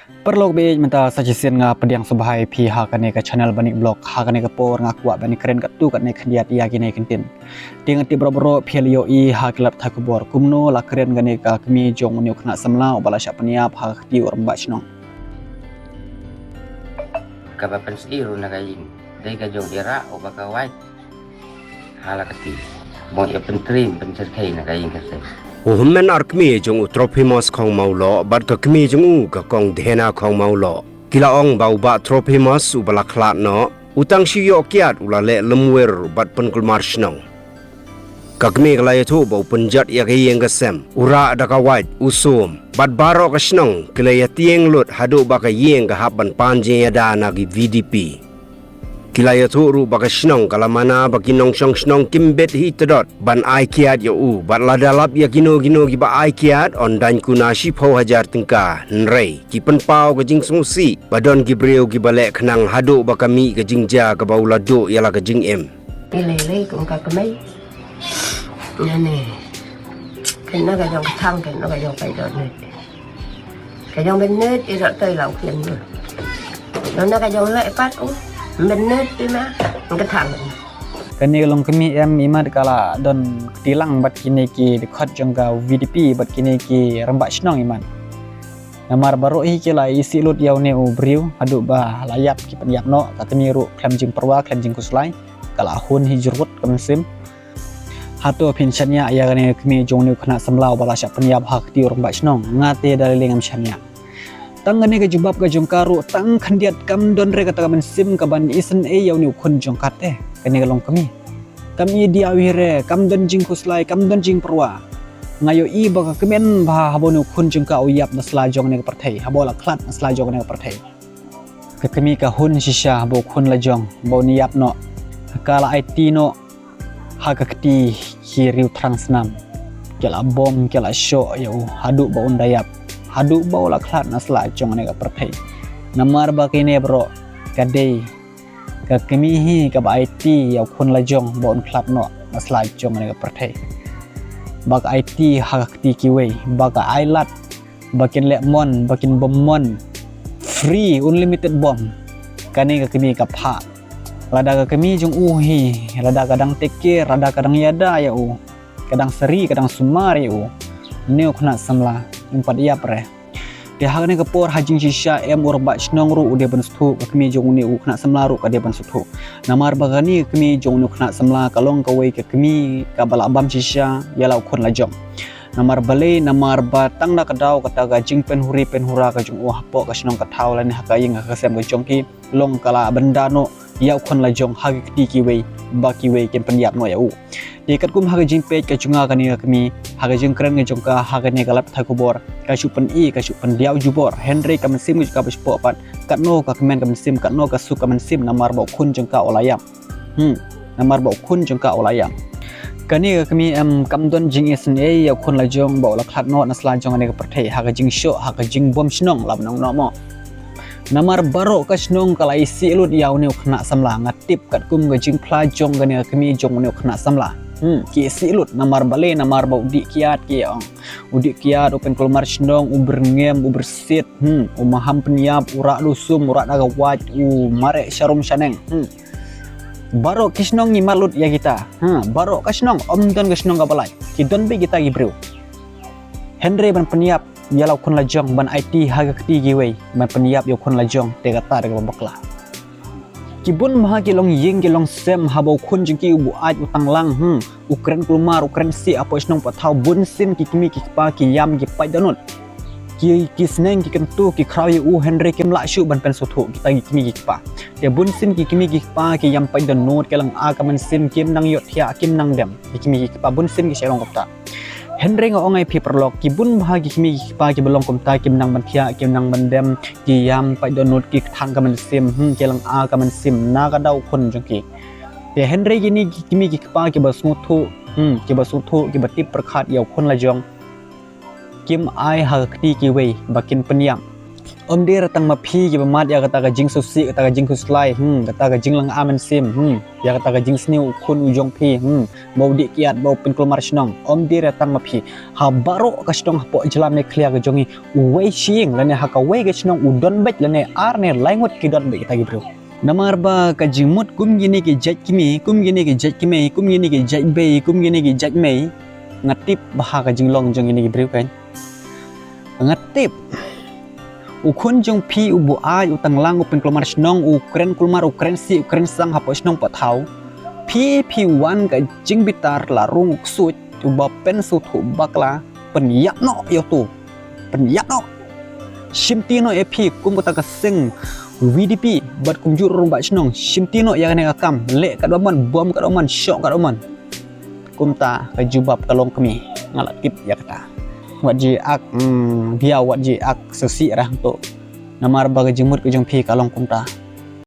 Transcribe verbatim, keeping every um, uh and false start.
Paralok baieit, mynta sa shisien nga pdiang sngewbha ïa phi ha kane ka channel Banik Vlog. Ha kane ka por nga kwah ban kren katto katne khyndiat ïa kine ki ktien. Te nga tip baroh baroh phi la ïohi ha ki lad pathai khubor kumno la kren kane ka kmie jong une u khynnah samla uba la shah pynïap ha ka kti u rangbah shnong. Kaba pynshlur na ka ïing dei ka jong Ira uba ka wait ha la ka kti. Bong ïa pyntrim pyncherkhei na ka ïing ka sem. U hynmen ar kmie jong u Trophimus Khongmawloh bad ka kmie jong u ka Kong Dhena Khongmawloh ki la ong ba u Bah Trophimus uba la khlad noh u tang shu ïoh kiad u la leh lymwir bad pynkulmar shnong. Ka kmie ka la ïathuh ba u pynjot ïa ka ïing ka sem, u rah da ka wait, u sum bad baroh ka shnong ki la ïatieng lut haduh ba ka ïing ka hap ban pan jingïada na ki V D P. Ki la ïathuh ruh ba ka shnong ka la mana ba ki nongshong shnong kim bit hi tdot ban ai kiad ïa u bad lada lap ïa kino kino kiba ai kiad yn daiñ kuna shiphew hajar tyngka, hynrei ki pynpaw ka jingsngewsih ba don ki briew kiba leh khnang haduh ba ka mih ka jingjia kaba u la duh ïa la ka jingim. Lei lei kum ka kmie. Ïa ne. Kane ka jong ka thang, kane ka jong ka jong ne. Ka jong benet i rot toi lau khlem ne. Nona ka jong leh pat u benet i ma ka thang. Kane ka long kmie em, imat ka la don kti lang bad kine ki dkhot jong ka V D P bad kine ki rangbah shnong imat. Namar baroh hi ki la isih lut ïa une u briew haduh ba la ïap, ki pynïap noh. Ka kmie ruh khlem jingpyrwa khlem jingkhuslai ka la hun hi jrut ka mynsiem. Hato phin shaniah ïa kane ka kmie jong une u khynnah samla uba la shah pynïap ha ka kti u rangbah shnong? Nga te da lei lei ngam shaniah. Tang kane ka jubab ka jong ka ruh tang khyndiat, kam don re kata ka mynsiem ka ban isynei ïa une u khun jong ka te. Kane ka long kmie. Kam i diaw hi re, kam don jingkhuslai, kam don jingpyrwa. Nga ïohi ba ka kmen bha haba une u khun jong ka u ïap na sla jong kane ka pyrthei, haba u la khlad na sla jong kane ka pyrthei. Ka kmie ka hun shisha haba u khun la jong ba un ïap noh, ka la aiti noh ha ka kti ki riew thrang snam. Ki la bom, ki la shoh ïa u haduh ba un da ïap, haduh ba u la khlad na sla jong kane ka pyrthei. Namar ba kine baroh ka dei ka kmie hi kaba aiti ïa u khun la jong ba un khlad noh na sla jong kane ka pyrthei. Ba ka aiti ha ka kti kiwei, ba ka ai lad ba kin leh mon, ba kin bom mon. Free, unlimited bom. Kane ka kmie ka phah. Lada ka kmie jong u hi, lada ka dang take care, lada ka dang ïada ïa u, ka dang syrï, ka dang sumar ïa u, une u khynnah samla um pat ïap re. Te ha kane ka por ha jingshisha em u rangbah shnong ruh u dei ban sngewthuh, ka kmie jong une u khynnah samla ruh ka dei ban sngewthuh. Namar ba kane ka kmie jong une u khynnah samla ka long kawei ka kmie kaba la bam shisha ïa la u khun la jong. Namar balei? Namar ba tang na ka daw kata ka jingpynhuri pynhura ka jong u hapoh ka shnong ka thaw lane ha ka ïing ha ka sem ka jong ki, long ka la bynda noh ïa u khun la jong ha ki kti kiwei ba kiwei kin pynïap noh ïa u. Te katkum ha ka jingpeit ka jong nga kane ka kmie, ha ka jingkren ka jong ka ha kane ka lad pathai khubor, ka shu pyni, ka shu pyndiaw jubor, hynrei ka mynsiem ka jong ka ba shu poh pat. Katno ka kmen ka mynsiem, katno ka suk ka mynsiem namar ba u khun jong ka u la ïap. Hmm, namar ba u khun jong ka u la ïap. Kane ka kmie em kam don jingisynei ïa u khun la jong ba u la khlad noh na sla jong kane ka pyrthei ha ka jingshoh, ha ka jingbom shnong, la bynong noh mo. Namar baroh ka shnong ka la isih lut ïa une u khynnah samla, nga tip katkum ka jingphla jong kane ka kmie jong une u khynnah samla. Hmm, ki isih lut namar balei? Namar ba u dih kiad, ki ong. U dih kiad, u pynkulmar shnong, u byrngem, u byrsit, hmm, u maham pynïap, u rah da u sum, u rah da ka wait, u mareh sharum shaneng. Hmm. Baroh ki shnong ngi mad lut ïa kita. Ha, baroh ka shnong, ym don ka shnong kaba lait. Ki don beit kita ki briew. Hynrei ban pynïap ïa la u khun la jong, ban aiti ha ka kti kiwei, ban pynïap ïa u khun la jong, te kata dei kaba bakla. Ki bun bha ki longïing ki longsem haba u khun jong ki u buaid u tang lang, hmm, u kren kulmar, u kren sih hapoh shnong pathaw. Bunsien ki kmie ki kpa ki ïam ki pait dohnud. Ki, ki sneng ki kyntu ki khraw ïa u, hynrei kim lah shuh ban pynsngewthuh kita ki kmie ki kpa. Te bunsien ki kmie ki kpa ki ïam pait dohnud, ki lynga ka mynsiem, kim nang ïohthiah, kim nang dem. Ki kmie ki kpa bunsien ki shah long kumta. Hynrei nga ong ïa phi paralok, ki bun bha ki kmie ki kpa kiba long kumta, kim nang ban thiah, kim nang ban dem, ki ïam pait dohnud, ki kthang ka mynsiem, hmm, ki lynga ka mynsiem na ka daw u khun jong ki. Te hynrei kine ki kmie ki kpa kiba sngewthuh, hmm, kiba sngewthuh, kiba tip pyrkhat ïa u khun la jong, kim ai ha ka kti kiwei ba kin pynïap. Ym dei re tang ma phi kiba mad ïa kata ka jingsngewsih, kata ka jingkhuslai, hmm, kata ka jinglong amensiem, hmm, ïa kata ka jingsniew u khun u jong phi, hmm, ba u dih kiad, ba u pynkulmar shnong. Ym dei re tang ma phi. Ha baroh ka shnong hapoh jylla Meghalaya ka jong ngi, uwei shi ïing lane ha kawei ka shnong u don beit lane ar ne lai ngut ki don beit kita ki briew. Namar ba ka jingmut kum kine ki jait kmie, kum kine ki jait kmie, kum kine ki jait bei, kum kine ki jait mei, nga tip ba ha ka jinglong jong kine ki briew kan, nga tip u khun jong phi u buaid, u tang lang, u pynkulmar shnong, u kren kulmar, u kren sih, u kren sang hapoh shnong poh thaw. Phi, phi wan ka jingbitar la rung u ksuid uba pynsngewthuh bakla, pynïap noh ïa uto. Pynïap noh. Shimti noh ïa phi kum kata ka seng VDP bad kumjuh ruh rangbah shnong. Shimti noh ïa kane ka kam. Leh katba mon, bom katba mon, shoh katba mon. Kumta ka jubab ka long kmie. Nga la tip ïa kata. Wat ji ak, mm, bia wat ji ak sesi rah tu. Namar ba ka jingmut ka jong phi ka long kumta.